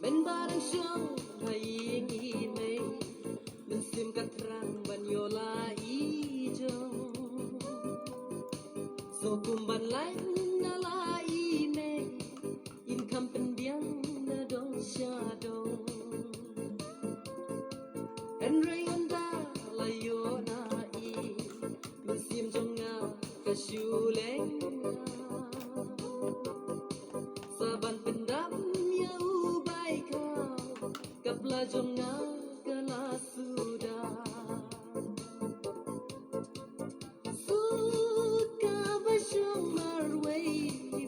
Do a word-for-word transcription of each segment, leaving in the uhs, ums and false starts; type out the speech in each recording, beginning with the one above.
Pynban shong ha ïing i mei, mynsiem ka thrang ban ïoh la i jong. So kum ban lait na la i mei, in kham pynbiang na dong sha dong. Hynrei ynda la ïoh na i, mynsiem jong nga ka shu leng. Sa ban pyndap ïa u bai khaw, ka pla jong nga ka la suda. Suk kaba shong marwei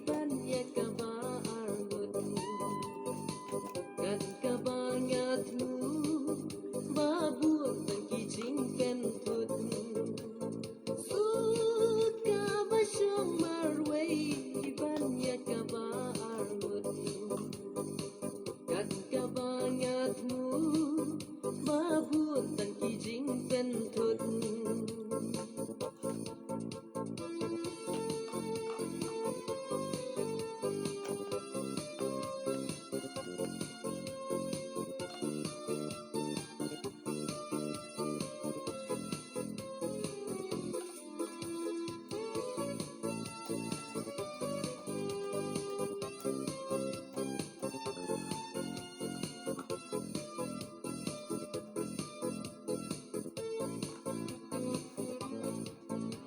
ban ïa kaba arngut. Kat kaba nga thmu ba bun tang ki jingpynthut. Suk kaba shong marwei ban ïa kaba arngut. Kat kaba nga thmu ba bun tang ki jingpynthut.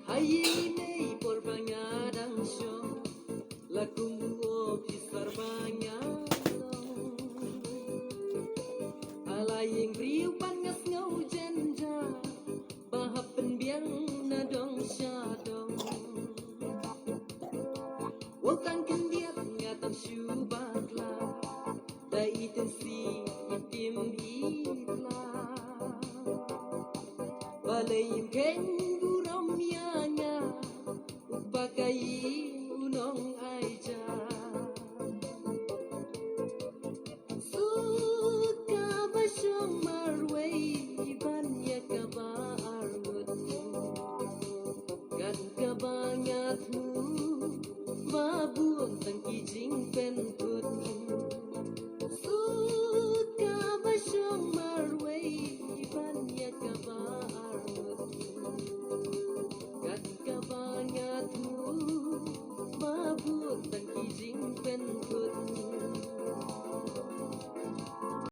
Ha ïing i mei por ba nga dang shong, la kum u ophisar ba nga long. Ha la ïing briew pat nga sngew jynjar, ba hap pynbiang na dong sha dong. Wat tang khyndiat nga tang shu bakla, da i tynsi i tim i tla. Balei im kheiñ